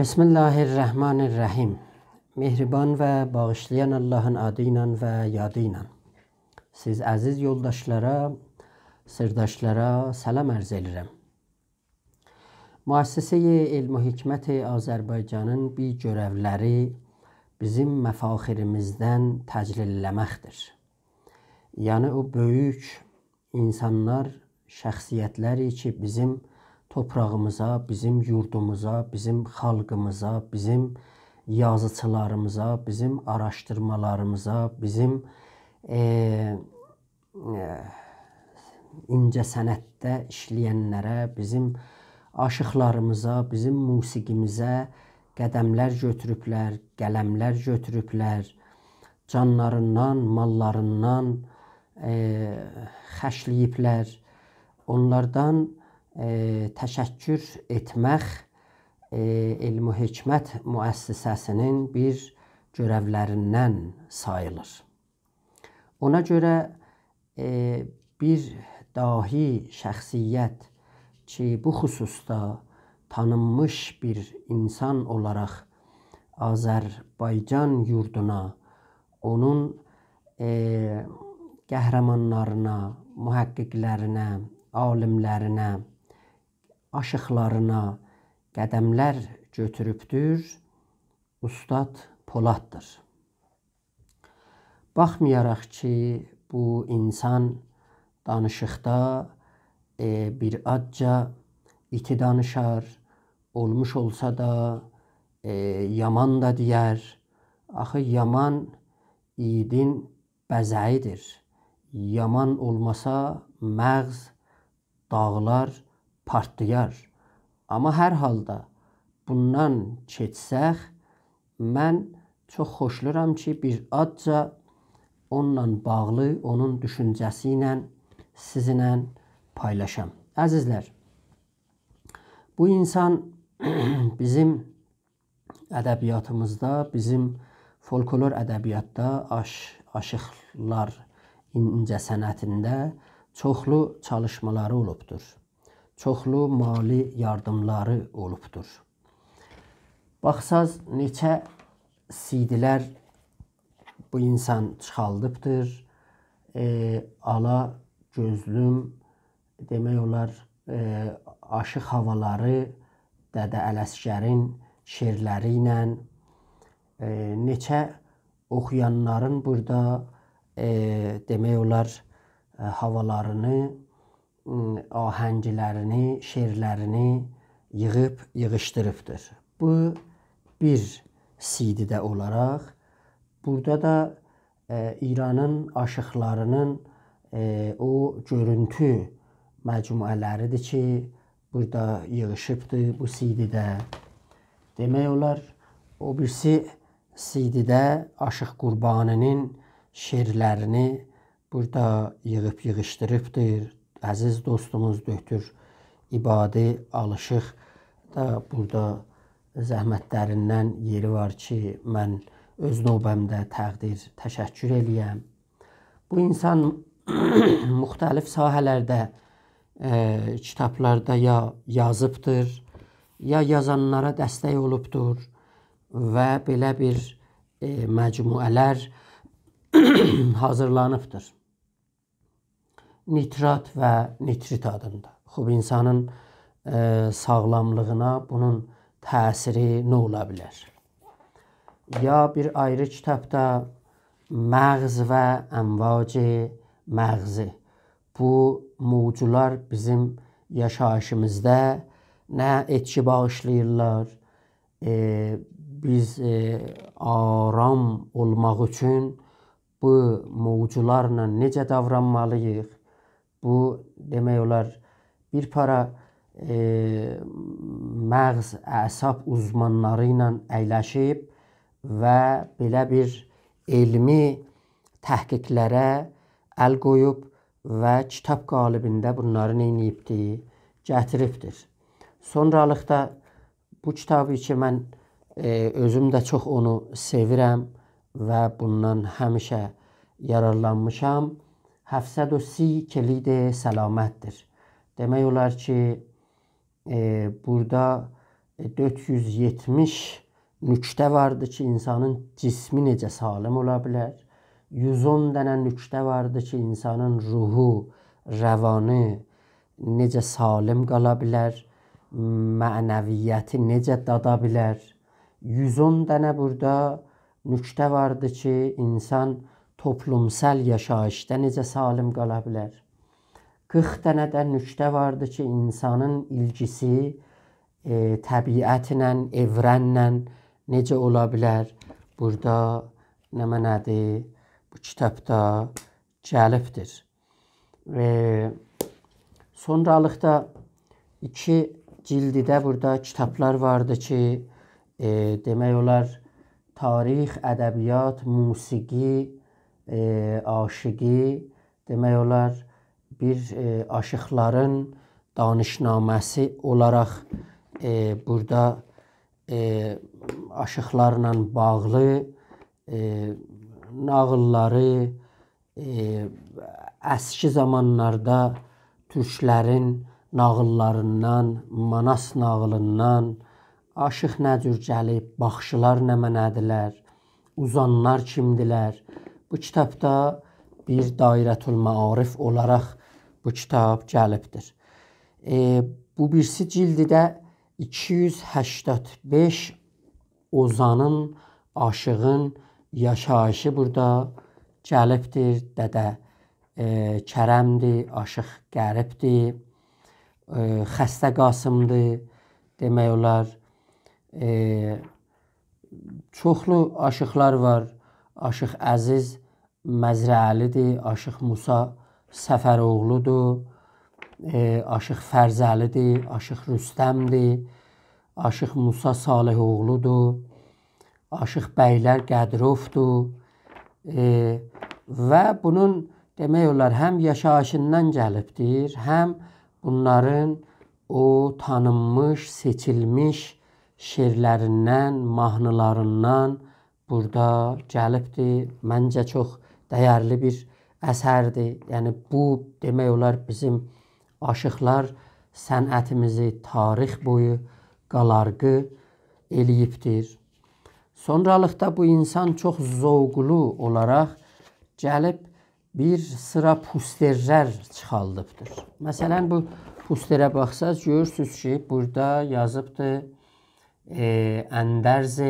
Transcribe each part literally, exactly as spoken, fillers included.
بسم الله الرحمن الرحیم. مهربان و باغیشلایان آللاهین آدی ایله و یادی ایله. سیز عزیز یولداشلارا، سیرداشلارا سلام عرض ائدیرم. مؤسسه‌ی علم و حکمت آذربایجانین بیر گؤرئولری بیزیم مفاخریمیزدن تجلیل ائله‌مکدیر. یعنی او بؤیوک اینسانلار، شخصیتلر کی، بیزیم توپراغیمیزا، بیزیم یوردوموزا، بیزیم خالقیمیزا، بیزیم یازیچیلاریمیزا، بیزیم آراشدیرمالاریمیزا، بیزیم، ائ، ائ، اینجه‌صنعتده ایشله‌ینلره، بیزیم آشیقلاریمیزا، بیزیم موسیقیمیزه قدملر گؤتوروبلر، قلملر گؤتوروبلر، جانلاریندان، ماللاریندان، ائ، خرجله‌ییبلر. اونلاردان، ائ، تشکر ائتمک، ائ، علم و حکمت مؤسسه‌سی‌نین بیر گؤرئولریندن ساییلیر. اونا گؤره، ائ، بیر داهی شخصیت کی، بو خصوصدا تانینمیش بیر اینسان اولاراق آذربایجان یوردونا، اونون، ائ، قهرمانلارینا، محققلرینه، عالیملرینه، آشیقلارینا قدملر گؤتوروبدور، اوستاد پولاددیر. باخمایاراق کی، بو اینسان دانیشیقدا، ائ، بیر آزجا ایتی دانیشار، اولموش اولسا دا، ائ، یامان دا دئیر. آخی یامان ایگیدین بزه‌ییدیر. یامان اولماسا مغز داغیلار، پارتلایار. آمما هر حالدا بوندان کئچسک، من چوخ خوشلورام کی، بیر آزجا اونونلا باغلی، اونون دوشونجه‌سی ایله سیزینله پایلاشام. عزیزلر، بو اینسان بیزیم ادبیاتیمیزدا، بیزیم فولکلور ادبیاتدا، آش-، آشیقلار اینجه‌صنعتینده چوخلو چالیشمالاری اولوبدور. چوخلو مالی یاردیملاری اولوبدور. باخساز، نئچه سی‌دی‌لر بو اینسان چیخالدیبدیر. ائ، آلا گؤزلوم، دئمک اولار، ائ، آشیق هاوالاری، دده علعسگرین شعرلری ایله، ائ، نئچه اوخویانلارین بورادا، ائ، دئمک اولار، ائ، هاوالارینی، م، آهنگلرینی، شعرلرینی ییغیب، ییغیشدیریبدیر. بو بیر سی‌دی‌ده اولاراق، بورادا دا، ائ، ایرانین آشیقلارینین، ائ، او گؤرونتو مجموعه‌لریدیر کی، بورادا ییغیشیبدیر بو سی‌دی‌ده. دئمک اولار، او بیریسی سی‌دی‌ده آشیق قربانی‌نین شعرلرینی بورادا ییغیب ییغیشدیریبدیر. عزیز دوستوموز دکتر عبادی آلیشیق دا بورادا زحمتلریندن یئری وار کی، من اؤز نوبه‌مده تقدیر، تشکر ائله‌یم. بو اینسان مختلف ساحه‌لرده، ائ، کیتابلاردا یا یازیبدیر، یا یازانلارا دستک اولوبدور و بئله بیر، ائ، مجموعه‌لر حاضیرلانیبدیر. نیترات و نیتریت آدیندا. خوب، اینسانین، ائ، ساغلاملیغینا بونون تأثیری نه اولا بیلر؟ یا بیر آیری کیتابدا مغز و امواج مغزی. بو موجولار بیزیم یاشاییشیمیزدا نه ائتکی باغیشلاییرلار؟ ائ، بیز، ائ، آرام اولماق اوچون بو موجولارلا نئجه داورانمالی‌ییق؟ بو، دئمک اولار، بیر پارا، ائ، مغز، اعصاب اوزمانلاری ایله اَیلشیب و بئله بیر علمی تحقیقلره ال قویوب و کیتاب قالبینده بونلاری نئینییبدی؟ گتیریبدیر. سونرالیقدا بو کیتابی کی، من، ائ، اؤزوم ده چوخ اونو سئویرم و بوندان همیشه یارارلانمیشام. هفتصد و سی کلید سلامتدیر. دئمک اولار کی، ائ، بورادا، دؤرد یوز یئتمیش نکته واردی کی، اینسانین جسمی نئجه سالم اولا بیلر. یوز اون دنه نکته واردی کی، اینسانین روحو، روانی نئجه سالم قالا بیلر، معنویتی نئجه دادا بیلر. یوز اون دنه بورادا نکته واردی کی، اینسان توپلومسال یاشاییشدا نئجه سالم قالا بیلر. قیرخ دنه ده نکته واردی کی، اینسانین ایلگیسی، ائ، طبیعتله، ائورنله نئجه اولا بیلر؟ بورادا نمنه‌دیر؟ بو کیتابدا گلیبدیر. ائ، سونرالیقدا ایکی جلدی ده بورادا کیتابلار واردی کی، ائ، دئمک اولار، تاریخ، ادبیات، موسیقی، ائ، عاشیقی، دئمک اولار، بیر، ائ، عاشیقلارین دانشنامه‌سی اولاراق، ائ، بورادا، ائ، عاشیقلارلا باغلی، ائ، ناغیللاری، ائ، اسکی زامانلاردا تورکلرین ناغیللاریندان، ماناس ناغیلیندان، عاشیق نه جور گلیب، باخشیلار نمنه‌دیلر، اوزانلار کیمدیلر؟ بو کیتابدا بیر دایرةالمعارف اولاراق بو کیتاب گلیبدیر. ائ، بو بیریسی جلدی ده ایکی یوز هشتاد بئش اوزانین، عاشیغین یاشاییشی بورادا گلیبدیر. دده، ائ، کرمدیر، عاشیق غریبدیر، ائ، خسته قاسمدیر، دئمک اولار. ائ، چوخلو عاشیقلار وار. عاشیق عزیز مزرعه‌لی‌دیر، عاشیق موسی صفراوغلودور، ائ، عاشیق فرزعلی‌دیر، عاشیق رستم‌دیر، عاشیق موسی صالح‌اوغلودور، عاشیق بیلر قدیروفدور. ائ، و بونون، دئمک اولار، هم یاشاییشیندان گلیبدیر، هم بونلارین او تانینمیش، سئچیلمیش شعرلریندن، ماهنیلاریندان بورادا گلیبدیر. منجه، چوخ دَیرلی بیر اثردیر. یعنی، بو، دئمک اولار، بیزیم عاشیقلار صنعتیمیزی تاریخ بویو قالارغی ائله‌ییبدیر. سونرالیقدا بو اینسان چوخ ذوقلو اولاراق گلیب بیر سیرا پوسترلر چیخاردیبدیر. مثلا، بو پوستره باخساز، گؤرورسوز کی، بورادا یازیبدیر، ائ، «اندرز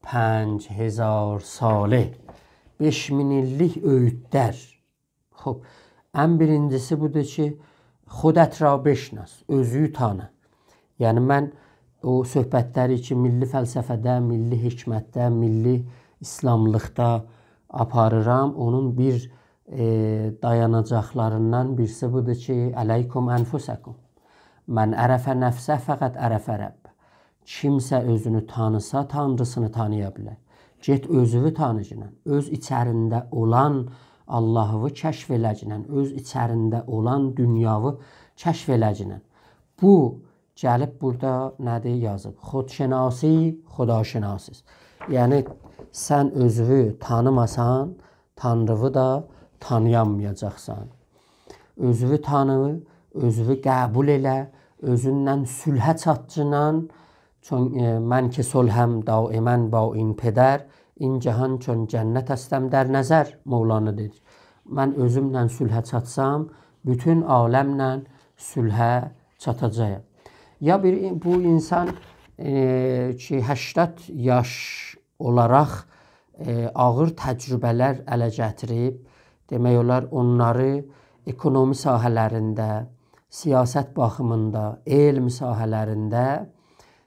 پنج هزار ساله»، بئش مین ایللیک اؤیودلر. خوب، ان بیرینجیسی بودور کی، «خودت را بشناس»، اؤزووو تانی. یعنی، من او صحبتلری کی، میللی فلسفه‌ده، میللی حکمتده، میللی ایسلاملیقدا آپاریرام، اونون بیر، ائ، دایاناجاقلاریندان بیریسی بودور کی، «علیکم انفسکم. من عرف نفسه فقد عرف ربه.» کیمسه اؤزونو تانیسا، تانریسینی تانییا بیلر. گئت اؤزووو تانیگینان، اؤز ایچرینده اولان آللاهیوی کشف ائله‌گینن، اؤز ایچرینده اولان دونیاوی کشف ائله‌گینن. بو گلیب بورادا نه‌دیر یازیب؟ «خودشناسی، خداشناسیز.» یعنی، سن اؤزووو تانیماسان، تانریوی دا تانییانمایاجاقسان. اؤزووو تانی، اؤزووو قبول ائله، اؤزونله صلحه چاتگینان. چون، ائ، «من که صلحم دایما با این پدر، این جهان چون جنت استم در نظر»، مولانا دئییر. من اؤزومله صلحه چاتسام، بوتون عالمله صلحه چاتاجاغام. یا بیر، بو اینسان، ائ، کی، هشتاد یاش اولاراق، ائ، آغیر تجربه‌لر اله گتیریب، دئمک اولار، اونلاری اکونومی ساحه‌لرینده، سیاست باخیمیندا، علم ساحه‌لرینده،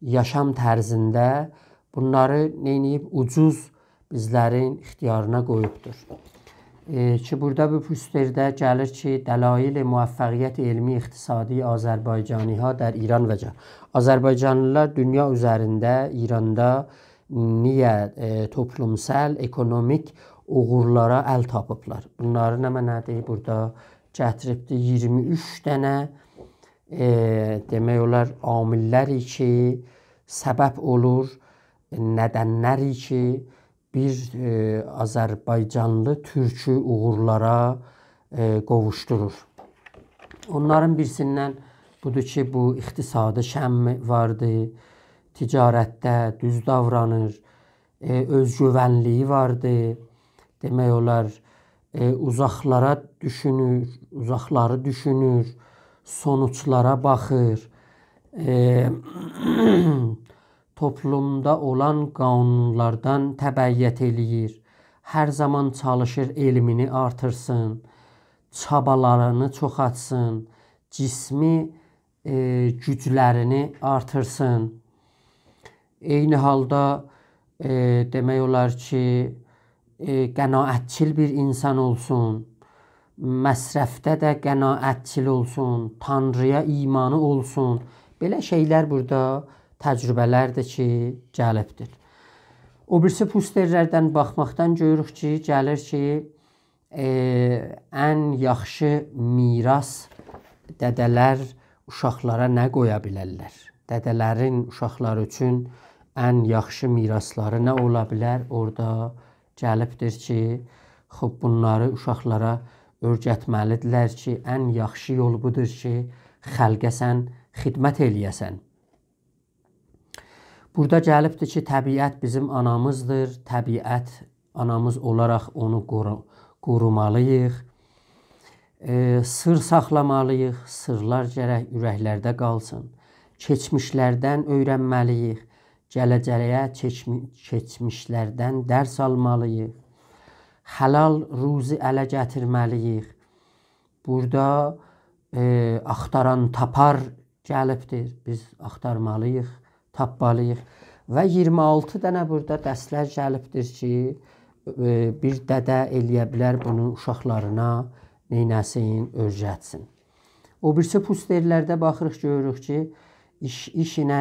یاشام طرزینده بونلاری نئینییب؟ اوجوز بیزلرین اختیارینا قویوبدور. ائ، کی، بورادا بو پوسترده گلیر کی، «دلایل موفقیت علمی اقتصادی آذربایجانی‌ها در ایران و جهان». آذربایجانلیلار دونیا اوزرینده، ایراندا نییه، ائ، توپلومسال، اکونومیک اوغورلارا ال تاپیبلار؟ بونلاری نمنه‌دیر؟ بورادا گتیریبدیر اییرمی اوچ دنه، ائ، دئمک اولار، عامللر کی، سبب اولور، ندنلر کی، بیر، ائ، آذربایجانلی تورکو اوغورلارا، ائ، قوووشدورور. اونلارین بیریسیندن بودور کی، بو اقتصادی شم واردی. تجارتده دوز داورانیر، ائ، اؤزگوونلیگی واردی. دئمک اولار، ائ، اوزاقلارا دوشونور، اوزاقلاری دوشونور، سونوجلارا باخیر. ائ، توپلومدا اولان قانونلاردان تبعیت ائله‌ییر. هر زامان چالیشیر علمینی آرتیرسین، چابالارینی چوخالتسین، جسمی، ائ، گوجلرینی آرتیرسین. عینی حالدا، ائ، دئمک اولار کی، ائ، قناعتچیل بیر اینسان اولسون، مصرفده ده قناعتچیل اولسون، تانرییا ایمانی اولسون. بئله شئیلر بورادا تجربه‌لردیر کی، گلیبدیر. او بیریسی پوسترلردن باخماقدان گؤروروک کی، گلیر کی، ائ، ان یاخشی میراث دده‌لر اوشاقلارا نه قویا بیلرلر؟ دده‌لرین اوشاقلاری اوچون ان یاخشی میراثلاری نه اولا بیلر؟ اورادا گلیبدیر کی، خوب، بونلاری اوشاقلارا اؤیرتمه‌لیدیرلر کی، ان یاخشی یول بودور کی، خلقه سن خدمت ائله‌یه‌سن. بورادا گلیبدیر کی، طبیعت بیزیم آنامیزدیر. طبیعت آنامیز اولاراق اونو قورو-، قورومالیییق. ائ، سیر ساخلامالیییق. سیرلار گرک اورکلرده قالسین. کئچمیشلردن اؤیرنمه‌لیییک. گله‌جه‌یه کئچمی-، کئچمیشلردن درس آلمالیییق. حلال روزی اله گتیرمه‌لیییک. بورادا، ائ، آختاران تاپار گلیبدیر. بیز آختارمالیییق، تاپمالیییق. و اییرمی آلتی دنه بورادا درسلر گلیبدیر کی، ائ، بیر دده ائله‌یه بیلر بونو اوشاقلارینا نئینه‌سین، اؤیرتسین. او بیریسی پوسترلرده باخیریق، گؤروروک کی، ایش، ایش ایله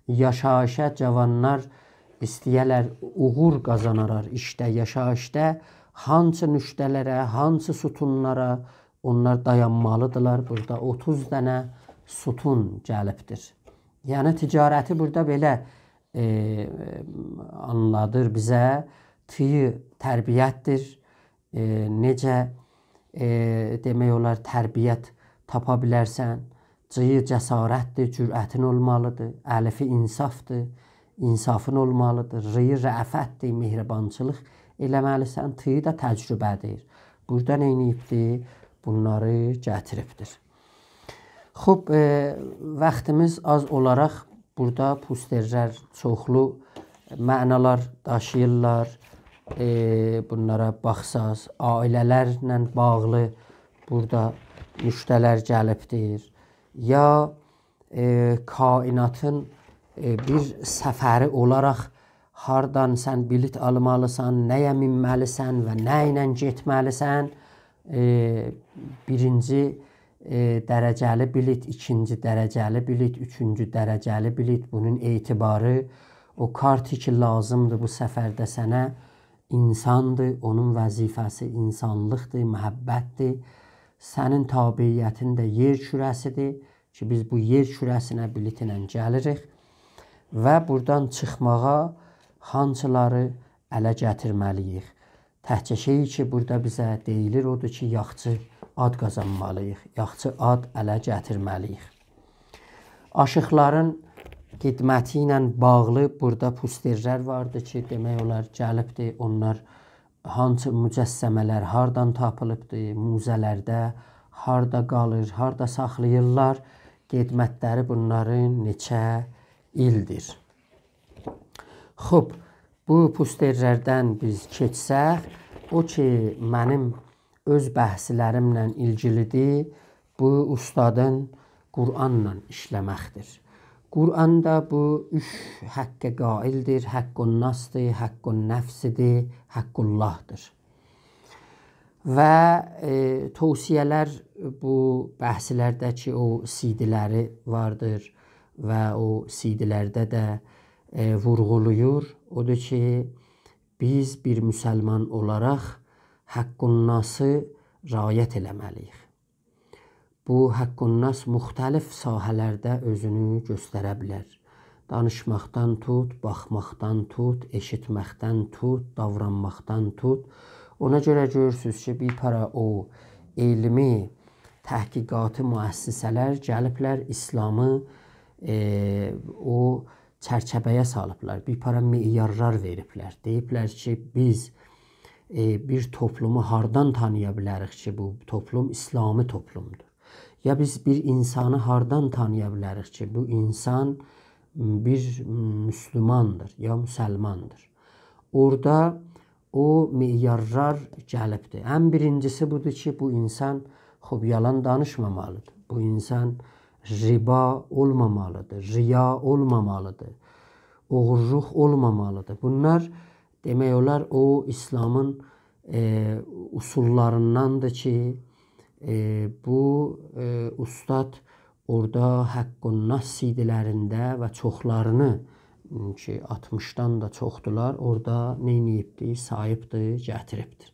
یاشاییشا جاوانلار ایسته‌یه‌لر اوغور قازانالار ایشده، یاشاییشدا هانسی نوشته‌لره، هانسی ستونلارا اونلار دایانمالیدیرلار. بورادا اوتوز دنه ستون گلیبدیر. یعنی تجارتی بورادا بئله، ائ، آنلادیر بیزه. طی تربیتدیر. ائ، نئجه، ائ، دئمک اولار، تربیت تاپا بیلرسن؟ جی جسارتدیر، جرأتین اولمالیدیر. الفی انصافدیر، انصافین اولمالیدیر. ری رأفتدیر، مهربانچیلیق ائله‌مه‌لیسن. تی ده تجربه‌دیر. بورادا نئینییبدیر؟ بونلاری گتیریبدیر. خوب، ائ، واختیمیز آز اولاراق بورادا پوسترلر چوخلو معنالار داشیییرلار. ائ، بونلارا باخساز، عائله‌لرله باغلی بورادا نوشته‌لر گلیبدیر. یا، ائ، کائناتین، ائ، بیر سفری اولاراق هاردان سن بلیط آلمالیسان، نه‌یه مینمه‌لیسن و نه ایله گئتمه‌لیسن، ائ، بیرینجی، ائ، درجه‌لی بلیط، ایکینجی درجه‌لی بلیط، اوچونجو درجه‌لی بلیط، بونون اعتباری او کارت کی لازیمدیر بو سفرده سنه، اینساندیر، اونون وظیفه‌سی اینسانلیقدیر، محبتدیر. سنین تابعیتین ده یئر کوره‌سیدیر کی، بیز بو یئر کوره‌سینه بلیطله گلیریک و بورادان چیخماغا هانسیلاری اله گتیرمه‌لیییک؟ تکجه شئی کی، بورادا بیزه دئییلیر، اودور کی، یاخچی آد قازانمالیییق، یاخچی آد اله گتیرمه‌لیییک. آشیقلارین خدمتی ایله باغلی بورادا پوسترلر واردی کی، دئمک اولار، گلیبدی، اونلار هانسی مجسمه‌لر هاردان تاپیلیبدی، موزه‌لرده هاردا قالیر، هاردا ساخلاییرلار، خدمتلری بونلارین نئچه ایلدیر. خوب، بو پوسترلردن بیز کئچسک، او کی، منیم اؤز بحثلریمله ایلگیلیدیر، بو اوستادین قرآنلا ایشله‌مکدیر. قرآندا بو اوچ حقه قائلدیر: حق‌الناس‌دیر، حق‌النفس‌دیر، حق‌الله‌دیر. و، ائ، توصیه‌لر بو بحثلرده کی، او سی‌دی‌لری واردیر و او سی‌دی‌لرده ده، ائ، وورغولاییر. اودور کی، بیز بیر مسلمان اولاراق حق‌الناسی رعایت ائله‌مه‌لیییک. بو حق‌الناس مختلف ساحه‌لرده اؤزونو گؤستره بیلر. دانیشماقدان توت، باخماقدان توت، ائشیتمکدن توت، داورانماقدان توت. اونا گؤره گؤرورسونوز کی، بیر پارا او علمی، تحقیقاتی مؤسسه‌لر گلیبلر ایسلامی، ائ، او چرچیوه‌یه سالیبلار، بیر پارا معیارلار وئریبلر. دئییبلر کی، بیز، ائ، بیر توپلومو هاردان تانییا بیلریک کی، بو توپلوم اسلامی توپلومدور؟ یا بیز بیر اینسانی هاردان تانییا بیلریک کی، بو اینسان، م، بیر، م، مسلماندیر، یا مسلماندیر؟ اورادا او معیارلار گلیبدیر. ان بیرینجیسی بودور کی، بو اینسان، خوب، یالان دانیشمامالیدیر. بو اینسان ربا اولمامالیدیر، ریا اولمامالیدیر، اوغورلوق اولمامالیدیر. بونلار، دئمک اولار، او اسلامین، ائ، اصوللاریندان‌دیر کی، ائ، بو، ائ، اوستاد اورادا حق‌الناس سی‌دی‌لرینده و چوخلارینی، کی، آلتمیشدان دا چوخدولار، اورادا نئینییبدی؟ ساییبدی، گتیریبدیر.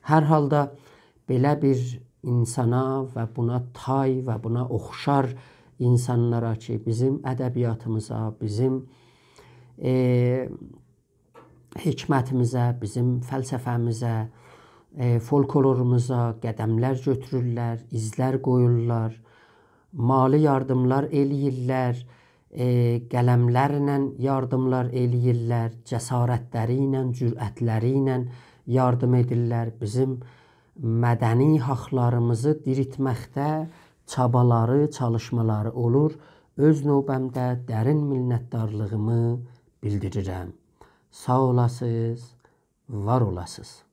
هر حالدا بئله بیر اینسانا و بونا تای و بونا اوخشار اینسانلارا کی، بیزیم ادبیاتیمیزا، بیزیم، ائ، حکمتیمیزه، بیزیم فلسفه‌میزه، ائ، فولکلوروموزا قدملر گؤتورورلر، ایزلر قویورلار، مالی یاردیملار ائله‌ییرلر، ائ، قلملرله یاردیملار ائله‌ییرلر، جسارتلری ایله، جرأتلری ایله یاردیم ائدیرلر. بیزیم مدنی حاقلاریمیزی دیریلتمکده چابالاری، چالیشمالاری اولور. اؤز نوبه‌مده درین منتدارلیغیمی بیلدیریرم. ساغ اولاسینیز، وار اولاسینیز.